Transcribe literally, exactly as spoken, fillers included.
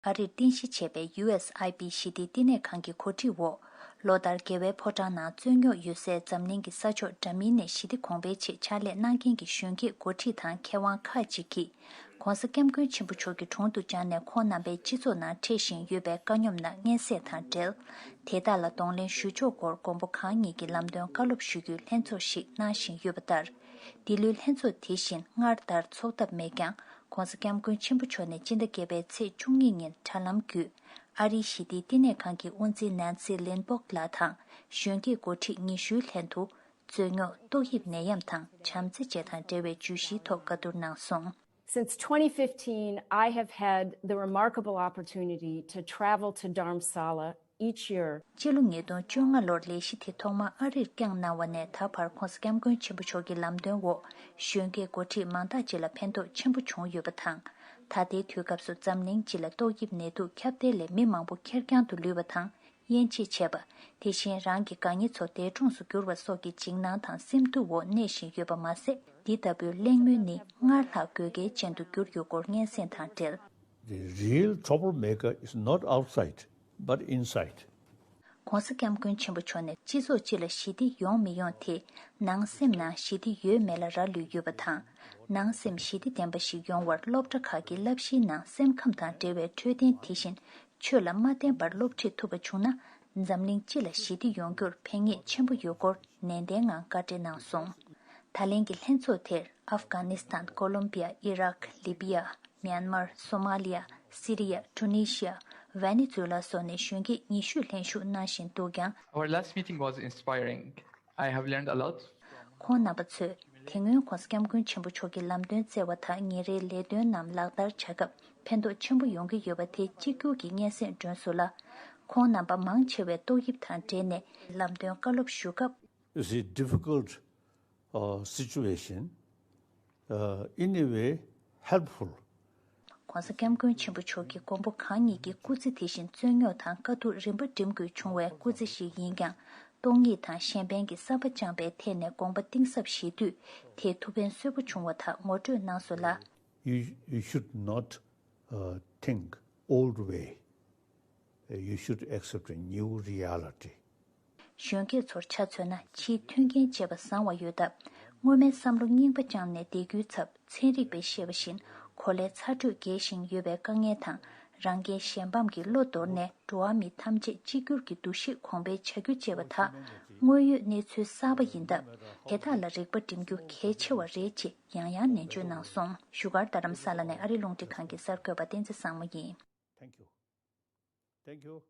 ཨ་རིར་རྟེན་གཞི་བྱས་པའི་ཡུ་ཨེས་ཨའི་པི་ཞི་བདེའི་བསྟི་གནས་ཁང་གི་གོ་སྒྲིག་འོག་ལོ་ལྟར་རྒྱལ་བའི་ཕོ་བྲང་ནང་རྩོད་རྙོག་ཡོད་སའི་འཛམ་གླིང་གི་ས་ཕྱོགས་འདྲ་མིན་ནས་ཞི་བདེ་གོང་འཕེལ་ཆེད་ཕྱག་ལས་གནང་མཁན་གྱི་གཞོན་སྐྱེས་འགོ་ཁྲིད་དང་མཁས་དབང་ཁག་ཅིག་གིས། ྋགོང་ས་ྋསྐྱབས་མགོན་ཆེན་པོ་མཆོག་གི་དྲུང་དུ་བཅར་ནས་ཁོང་རྣམ་པའི་སྤྱི་ཚོགས་ནང་འཕྲད་བཞིན་ཡོད་པའི་དཀའ་རྙོག་རྣམས་སྙན་སེང་དང་འབྲེལ། དེ་དག་ལ་གདོང་ལེན་ཞུ་ཕྱོགས་སྐོར་མགོན་པོ་གང་ཉིད་ཀྱི་ལམ་སྟོན་བཀའ་སློབ་ཞུ་རྒྱུའི་ལྷན་ཚོགས་ཤིག་གནང་བཞིན་ཡོད་པ་ལྟར། འདི་ལོའི་ལྷན་ཚོགས་དེ་བཞིན་སྔར་ལྟར་ཚོགས་ཐབས་མེད་ཀྱང་ྋགོང་ས་ྋསྐྱབས་མགོན་ཆེན་པོ་མཆོག་ནས་སྤྱི་ཟླ་བརྒྱད་པའི་ཚེས་བཅུ་གཉིས་ཉིན་དྲ་ལམ་བརྒྱུད། ཨ་རིའི་ཞི་བདེའི་བསྟི་གནས་ཁང་གི་དབུ་འཛིན་ནན་སི་ལིན་སྦོག་ལགས་དང་གཞོན་སྐྱེས་འགོ་ཁྲིད་ཉི་ཤུའི་ལྷན་དུ། རྩོད་རྙོག་ཏོག་དབྱིབས་ནད་ཡམས་དང་བྱམས་བརྩེ་བཅས་དང་འབྲེལ་བའི་བརྗོད་གཞིའི་ཐོག་བཀའ་བསྡུར་གནང་སོང་། Since twenty fifteen, I have had the remarkable opportunity to travel to Dharamsala each year. སྤྱི་ལོ་ཉིས་སྟོང་བཅོ་ལྔ་ལོར་ལས་གཞི་དེ་ཐོག་མར་ཨ་རིར་བསྐྱངས་གནང་བ་ནས་ད་བར་ྋགོང་ས་ྋསྐྱབས་མགོན་ཆེན་པོ་མཆོག་གི་ལམ་སྟོན་འོག་གཞོན་སྐྱེས་འགོ་ཁྲིད་མང་དག་ཅིག་ལ་ཕན་ཐོགས་ཆེན་པོ་བྱུང་ཡོད་པ་དང་། ད་ལྟའི་དུས་སྐབས་སུ་འཛམ་གླིང་སྤྱི་ལ་ཏོག་དབྱིབས་ནད་དུག་ཁྱབ་གདལ་ལས་མི་མང་པོ་ཁེར་རྐྱང་དུ་ལུས་པ་དང་། དབྱེ་འབྱེད་བྱས་པ། དེ་བཞིན་རང་གི་དགའ་ཉེ་ཚོ་འདས་གྲོངས་སུ་གྱུར་བ་སོགས་ཀྱི་འཇིགས་སྣང་དང་སེམས་སྡུག་འོག་གནས་བཞིན་ཡོད་པ་མ་ཟད། འདི་ལྟ་བུའི་གླེང་མོལ་ནི་སྔར་ལྷག་དགོས་གལ་ཅན་དུ་གྱུར་ཡོད་སྐོར་སྙན་སེང་དང་འབྲེལ། The real troublemaker is not outside, but inside. ྋགོང་ས་ྋསྐྱབས་མགོན་ཆེན་པོ་མཆོག་ནས་སྤྱི་ཚོགས་སྤྱི་ལ་ཞི་བདེ་ཡོང་མི་ཡོང་དེ་ནང་སེམས་ནང་ཞི་བདེ་ཡོད་མེད་ལ་རག་ལུས་ཡོད་པ་དང་། ནང་སེམས་ཞི་བདེ་ལྡན་པ་ཞིག་ཡོང་བར་སློབ་གྲྭ་ཁག་གི་བསླབ་གཞིའི་ནང་སེམས་ཁམས་དང་འབྲེལ་བའི་འཕྲོད་བསྟེན་དེ་བཞིན། ཆོས་ལ་མ་བརྟེན་པར་སློབ་ཁྲིད་ཐུབ་པ་བྱུང་ན། འཛམ་གླིང་སྤྱི་ལ་ཞི་བདེ་ཡོང་རྒྱུར་ཕན་ངེས་ཆེན་པོ་ཡོད་སྐོར་ནན་ཏན་ངང་བཀའ་འདྲི་གནང་སོང་། ད་ལན་གྱི་ལྷན་ཚོགས་དེར་ཨབ་གྷ་ནི་སི་ཐན། ཀོ་ལོམ་བི་ཡ། ཨི་རག། ལི་བི་ཡ། མྱན་མར། སོ་མ་ལི་ཡ། སི་རི་ཡ། ཊུ་ནི་ཤི་ཡ། ཝེ་ནེ་ཛུ་ལ་སོགས་ནས་གཞོན་སྐྱེས་ཉི་ཤུས་ལྷན་ཞུགས་གནང་བཞིན་འདུག་ཀྱང་། Our last meeting was inspiring. I have learned a lot. ཁོང་རྣམ་པ་ཚོས་དེ་སྔོན་ྋགོང་ས་ྋསྐྱབས་མགོན་ཆེན་པོ་མཆོག་གི་ལམ་སྟོན་བསྩལ་བ་དག་ཉིན་རེའི་ལས་དོན་རྣམས་ལག་བསྟར་བྱ་སྐབས་ཕན་ཐོགས་ཆེན་པོ་ཡོང་གི་ཡོད་པ་དེ་གཅིག་གྱུར་གྱིས་སྙན་སེང་སྒྲོན་སོང་ལ། ཁོང་རྣམ་པ་མང་ཆེ་བས་ཏོག་དབྱིབས་དང་འབྲེལ་ནས་ལམ་སྟོན་བཀའ་སློབ་ཞུ་སྐབས། It's a difficult, uh, situation, uh, in a way helpful. ྋགོང་ས་ྋསྐྱབས་མགོན་ཆེན་པོ་མཆོག་གིས་མགོན་པོ་གང་ཉིད་ཀྱི་སྐུ་ཚེ་དེ་བཞིན་རྩོད་རྙོག་དང་དཀའ་སྡུག་རིམ་པ་འགྲིམ་དགོས་བྱུང་བའི་སྐུ་ཚེ་ཞིག་ཡིན་ཀྱང་། སྟོང་ཉིད་དང་གཞན་ཕན་གྱི་བསམ་པ་བཅངས་པའི་ཐད་ནས་དགོངས་པ་གཏིང་ཟབ་བཞེས་དུས་དེ་ཐུགས་ཕན་གསོས་པོ་བྱུང་བ་དག་ངོ་སྤྲོད་གནང་སོང་ལ། You, you should not, uh, think old way. You should accept a new reality. གཞོན་སྐྱེས་ཚོར་ཆ་མཚོན་ན་ཕྱིའི་མཐུན་རྐྱེན་བཅས་པ་བཟང་བ་ཡོད་སྟབས། སྔོན་མའི་བསམ་བློ་རྙིང་པ་བཅངས་ནས་བསྡད་རྒྱུའི་ཚབ། ཚན་རིག་པས་བཤད་པ་བཞིན་གོ་ལའི་ཚ་དྲོད་རྒྱས་ཤིང་ཡོད་པའི་དཀའ་ངལ་དང་། རང་རྒྱལ་གཞན་ཕམ་གྱི་བློ་དོར་ནས་འགྲོ་བ་མི་ཐམས་ཅད་གཅིག་གྱུར་གྱི་འདུ་ཤེས་གོང་འཕེལ་བྱ་རྒྱུ་བཅས་པ་དག་དངོས་ཡོད་གནས་ཚུལ་གསར་པ་ཡིན་སྟབས། དེ་དག་ལ་རིག་པ་འགྲིམ་རྒྱུ་གལ་ཆེ་བ་རེད་ཅེས་ཡང་ཡང་ནན་བརྗོད་གནང་སོང་། བཞུགས་སྒར་རྡ་རམ་ས་ལ་ནས་ཨ་རི་རླུང་འཕྲིན་ཁང་གི་གསར་འགོད་པ་བསྟན་འཛིན་བཟང་མོ་ཡིན། Thank you. Thank you.